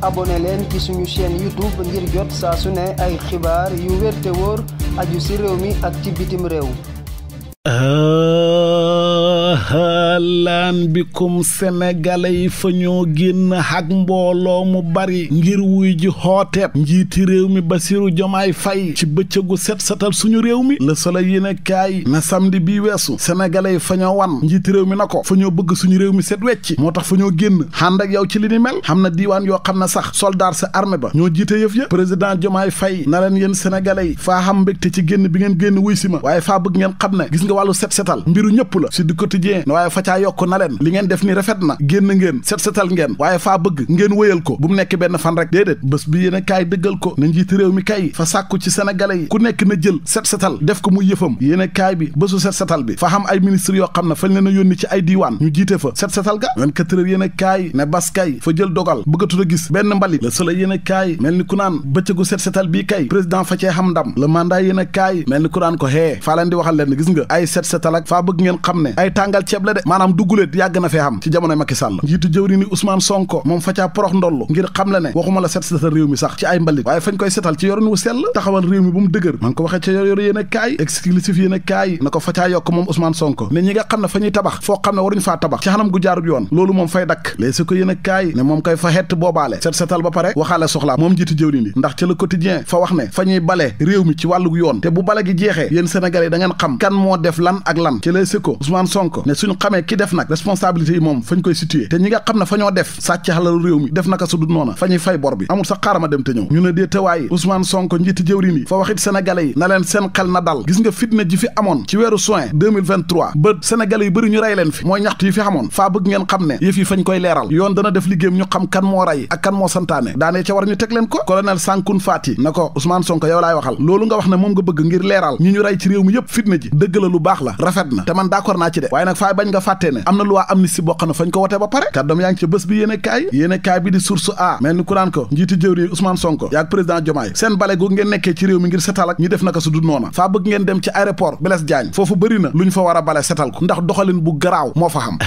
abonné leen ci suñu chaîne YouTube ngir jot saa su ne ay xibaar yu wér te wóor aju ci réew mi ak ci bitim réew. halaan bikum sénégalais yi fa ñoo génn ak mbooloo mu bari ngir wuy ji xooteeb njiiti réew mi Bassirou Diomaye Faye ci bëccëgu set setal suñu réew mi Le Soleil yéen a kaay na samedi bii weesu sénégalais yi fa ñoo wan njiiti réew mi na ko fa ñoo bëgg suñu réew mi set wecci moo tax fa ñoo génn ànd ak yow ci li ni mel xam na diiwaan yoo xam ne sax soldat sa armée ba ñoo jiite yëf ya président Diomaye Faye na leen yéen sénégalais yi faa xam mbégte ci génn bi ngeen génn wuy si ma waaye faa bëgg ngeen xam ne gis nga wàllu set setal mbiru ñëpp la si du quotidien waaye fa caa yokk na leen li ngeen def ni rafet na génn ngeen set setal ngeen waaye faa bëgg ngeen wëyal ko bu mu nekk benn fan rek déedéet bés bi yéen a kaay dëggal ko na njiiti réew mi kay fa sàkku ci sénégalais yi ku nekk na jël set setal def ko muy yëfam yéen a kaay bi bésu set setal bi fa xam ay ministre yoo xam ne fañ leen a yónni ci ay diiwaan ñu jiite fa set setal ga 24 heures yéen a kaay ne bas kay fa jël dogal bëggatul a gis benn mbalit Le Soleil yéen a kaay mel ni ku naan bëccëgu set setal bii kay président fa cee xam ndam le mandat yéen a kaay mel ni ku naan ko faa leen di waxal leen gis nga ay set setal ak faa bëgg ngeen xam ne ay tàngal ceeb la de maanaam dugguleet yàgg na fee xam ci jamonoy Macky Sall njiitu jëwri ni Ousmane Sonko moom fa caa porox ndollu ngir xam le ne waxuma la set setal réew mi sax ci ay mbalit waaye fañ koy setal ci yorin wu sell taxawal réew mi bu mu dëgër man ko waxee ca yor yéen a kaay exclusif yéen a kaay na ko fa caa yokk moom Ousmane Sonko ne ñi nga xam ne fa ñuy tabax foo xam ne waruñu faa tabax ci xanam gu jaarut yoon loolu moom fay dakk léeg si ko yéen a kaay ne moom koy fa xett boobaale set setal ba pare waxaale soxlaa moom njiitu jëwri ni ndax ca Le Quotidien fa wax ne fa ñuy bale réew mi ci wàllu yoon te bu bale gi jeexee yéen sénégalais yi da ngeen xam kan moo def lan ak lan ci léeg si ko Ousmane Sonko ne suñu xamee ki def nag responsabilité yi moom fañ koy situé te ñi nga xam ne fa ñoo def sàcc xalalu réew mi def naka su dul noona fa ñuy fay bor bi amul sax xaarama dem te ñëw ñu ne dee tawaayi Ousmane Sonko njiiti jëwriñ yi fa waxit sénégalais yi na leen seen xel na dal gis nga fitna ji fi amoon ci weeru juin 2023 ba sénégalais yi bëri ñu rey leen fi mooy ñaxtu yi fi xamoon faa bëgg ngeen xam ne yëf yi fañ koy leeral yoon dana def liggéeyam ñu xam kan moo rey ak kan moo santaane daanee ca war ñu teg leen ko colonel Sankun Fati na ko Ousmane Sonko yow laay waxal loolu nga wax ne moom nga bëgg ngir leeral ñi ñu rey ci réew mi yëpp fitna ji dëgg la lu baax la rafet na te man d'accord naa ci de waaye nag faay bañ nga fàttee ne am na loi amnistie boo xam ne fañ ko wote ba pare kàddoom yaa ngi ci bés bi yéen a kaay bi di source a mel ni ku naan ko njiiti jëwri Ousmane Sonko yaag président Diomaye seen bale gu ngeen nekkee ci réew mi ngir setal ak ñi def naka su dul noona faa bëgg ngeen dem ci aéroport Blaise Diagne foofu bëri na lu ñu fa war a bale setal ko ndax doxalin bu garaaw moo fa xam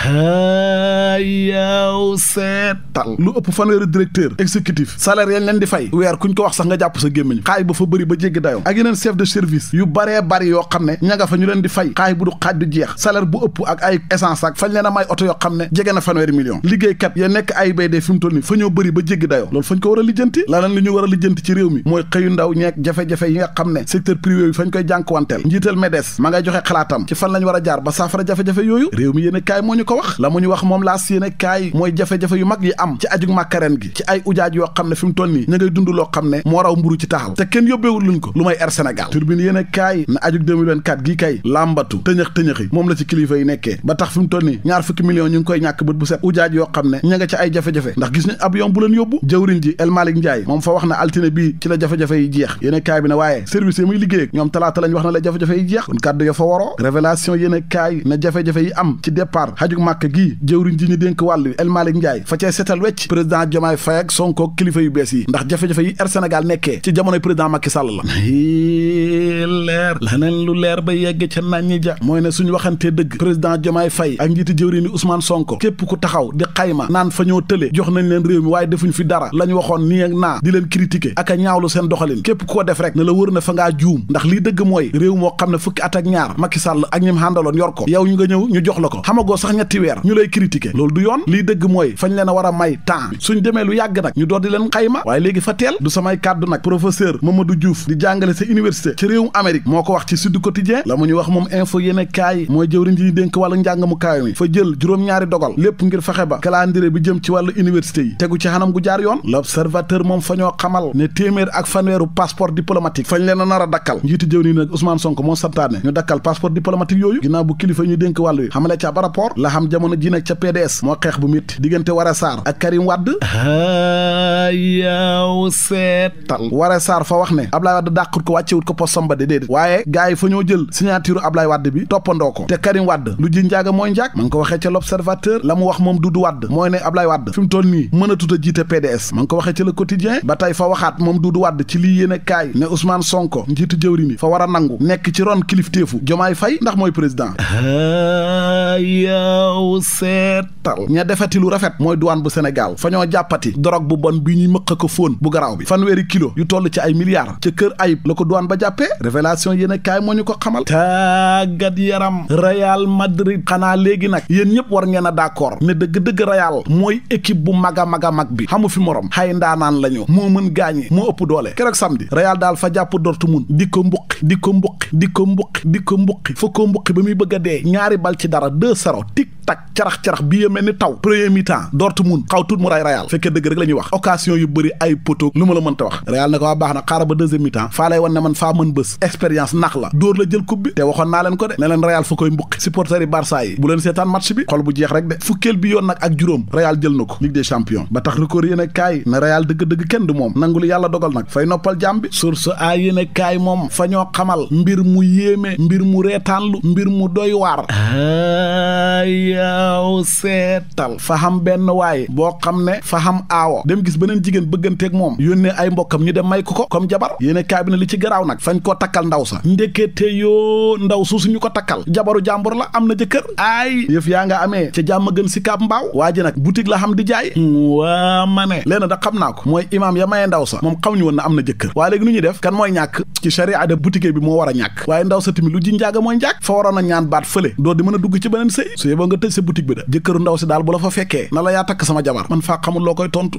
yaw seetal lu ëpp fanweeri directeur exécutif salaire yañ leen di fay weer kuñ ko wax sax nga jàpp sa gémmiñ xaay ba fa bëri ba jéggi dayoo ak yeneen chef de service yu baree bari yoo xam ne ña nga fa ñu leen di fay xaay bu du xaaj du jeex salaire bu ëpp ak ay essence ak fañ leen a may oto yoo xam ne jege na fanweeri million liggéeykat ya nekk ay bay dee fi mu toll ni fa ñoo bëri ba jéggi dayoo loolu fañ ko war a lijjanti laneen li ñu war a lijjanti ci réew mi mooy xëyu ndaw ñeek jafe-jafe yi nga xam ne secteur privé bi fañ koy jànkuwanteel njiital MEDES ma ngay joxe xalaatam ci fan lañ war a jaar ba saafara jafe-jafe yooyu réew mi yéen a kaay moo ñu ko wax la mu ñu wax moom laas yéen a kaay mooy jafe-jafe yu mag yi am ci ajug màkkaren gi ci ay ujaaj yoo xam ne fi mu toll nii ña ngay dund loo xam ne moo raw mburu ci taxal te kenn yóbbeewul luñ ko lu may Air Sénégal turbine yéen a kaay na ajug 2024 gii kay làmbatu tëñëx-tëñëxi moom la ci kilifa yi nekkee ba tax fi mu toll nii ñaar fukki millions ñu ngi koy ñàkk bët bu set ujaaj yoo xam ne ña nga ci ay jafe-jafe ndax gis nañ avion bu leen yóbbu jëwriñ ji El Malick Ndiaye moom fa wax na altine bii ci la jafe-jafe yi jeex yéen a kaay bi ne waaye service yi muy liggéey ak ñoom talaata lañ wax na la jafe-jafe yi jeex kon kàddu ya fa waroo révélation yéen a kaay na jafe-jafe yi am ci départ xajug màkk gii jëwriñ ji ñu dénk wàllu El Malick Ndiaye fa cee seetal wecc président Diomaye Faye ak Sonko kilifa yu bees yi ndax jafe-jafe yi Air Sénégal nekkee ci jamonoy président Macky Sall la leer laneen lu leer ba yegg ca naññi ja mooy ne suñu waxantee dëgg président Diomaye Faye ak njiiti jëwriñ ni Ousmane Sonko képp ku taxaw di xayma naan fa ñoo tële jox nañ leen réew mi waaye defuñ fi dara la ñu waxoon nii ak naa di leen critiquer ak a ñaawlu seen doxalin képp ku ko def rek ne la wër na fa ngaa juum ndax lii dëgg mooy réew moo xam ne fukki at ak ñaar Macky Sall ak ñim àndaloon yor ko yow ñu nga ñëw ñu jox la ko xamagoo sax ñetti weer ñu lay critiquer loolu du yoon lii dëgg mooy fañ leen a war a may temps suñ demee lu yàgg nag ñu door di leen xayma waaye léegi fa teel du samay kàddu nag professeur Mamadou Diouf di jàngale sa université ci réewum Amérique moo ko wax ci Sud Quotidien la mu ñu wax moom info yéene kaay mooy jëwriñ ji ñu dénk wàllu njàng mu kaay mi fa jël juróom-ñaari dogal lépp ngir fexe ba calendrier bi jëm ci wàllu université yi tegu ci xanam gu jaar yoon l'observateur moom fa ñoo xamal ne téeméer ak fanweeru passeport diplomatique fañ leen a nar a dakkal njiitu jëwriñ nag Ousmane Sonko moo santaane ñu dakkal passeport diplomatique yooyu ginnaaw bu kilifa ñu dénk wàllu yi xamale ca ba rapport la xam jamono ji nag ca PDS moo xeex bu métti diggante Waré Sarr ak Karim Wade yaw seetal Waré Sarr fa wax ne Ablaye Wade dàqut ko wàccewut ko poste samba de déedéet waaye gars yi fa ñoo jël signature Ablaye Wade bi toppandoo ko te Karim Wade lu ji ji njaaga mooy njaag ma ngi ko waxee ca l'observateur la mu wax moom Doudou Wade mooy ne Ablaye Wade fi mu toll nii mënatut a jiite PDS ma ngi ko waxee ca le quotidien ba tey fa waxaat moom Doudou Wade ci lii yéene kaay ne Ousmane Sonko njiitu jëwri ni fa war a nangu nekk ci ron kilifteefu Diomaye Faye ndax mooy président yow seetal ña defati lu rafet mooy douane bu Sénégal fa ñoo jàppati drogue bu bon bi ñuy mëq ko fóon bu garaaw bi fanweeri kilo yu toll ci ay milliards ca kër Ayib la ko douane ba jàppee révélation yéene kaay moo ñu ko xamal tàggat yaram Real Madrid xanaa léegi nag yéen ñëpp war ngeen a d'accord ne dëgg-dëgg Real mooy équipe bu mag a mag bi xamu fi morom xay ndaanaan la ñu moo mën gaañe moo ëpp doole keroog samedi Real daal fa jàpp Dortmund di ko mbuqi fa ko mbuqi ba muy bëgg a dee ñaari bal ci dara 2-0 tic tac carax bi yemee ni taw premier mi-temps Dortmund xaw tuut mu ray Real fekkee dëgg rek la ñuy wax occasion yu bëri ay poto lu ma la mënta wax Real ne ko waa baax na xaaral ba deuxième mi-temps faa lay wan ne man faa mën bés expérience nax la dóor la jël coupe bi te waxoon naa leen ko de ne leen Real fa koy mbuqi supporters yi Barça yi bu leen seetaan match bi xol bu jeex rek de fukkeel bi yoon nag ak juróom Real jël na ko Ligue des champions ba tax record yéen a kaay ne Real dëgg-dëgg kenn du moom nangu li yàlla dogal nag fay noppal jàmm bi source a yéen a kaay moom fa ñoo xamal mbir mu yéeme mbir mu reetaanlu mbir mu doy waar yaw seetal fa xam benn waaye boo xam ne fa xam aawo dem gis beneen jigéen bëgganteeg moom yónnee ay mbokkam ñu dem may ko comme jabar yéene kaay bi ne li ci garaaw nag fañ koo takkal ndaw sa ndekete yoo ndaw su suñu ko takkal jabaru jàmbur la am na jëkkër ay yëf yaa nga amee ca jàmm gën si kaab mbaaw waa ji nag boutique la xam di jaay waa ma ne léena da xam naa ko mooy imaam ya mayee ndaw sa moom xam ñu woon na am na jëkkër waaye léegi nu ñuy def kan mooy ñàkk ci charia de boutique bi moo war a ñàkk waaye ndaw sa tamit lu ji njaaga mooy njaag fa waroon a ñaan baat fële doo di mën a dugg ci beneen sëy su yeboo nga tëj sa boutique bi da jëkkëru ndaw si daal bu la fa fekkee na la yaa takk sama jabar man faa xamul loo koy tontu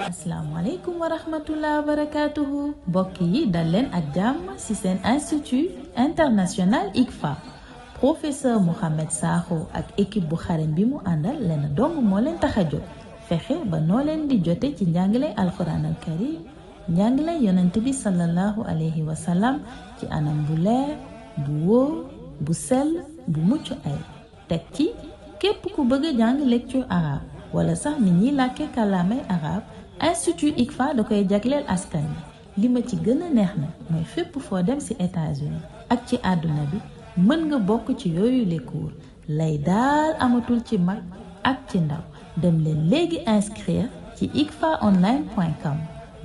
asalaamaaleykum wa rahmatullah wa barakatuhu mbokk yi dal leen ak jàmm ci seen institut international ICFA professeur Mouhamed Sakho ak équipe bu xarañ bi mu àndal leen dong moo leen tax a jóg fexe ba noo leen di jote ci njàngale alquran al karim njàngale yonent bi sallallahu alayhi wa sallam ci anam bu leer bu wóor bu sell bu mucc ay teg ci képp ku bëgg a jàng lecture arabe wala sax nit ñiy làkke kàllaamay arabe institut ICFA da koy jagleel askan bi li ma ci gën a neex na mooy fépp foo dem ci États-Unis ak ci àdduna bi mën nga bokk ci yooyu les cours lay daal amatul ci mag ak ci ndaw dem leen léegi inscrire ci icfaonline.com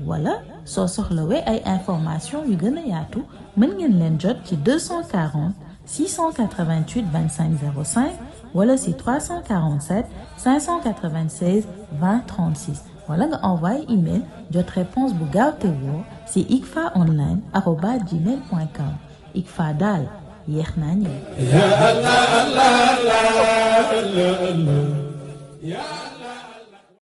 wala soo soxlawee ay information yu gën a yaatu mën ngeen leen jot ci 240 688 25 05 wala si 347 596 20 36 wala nga envoyé email jot réponse bu gaaw te woo si icfaonline@gmail.com ICFA daal yéex naa ñëw.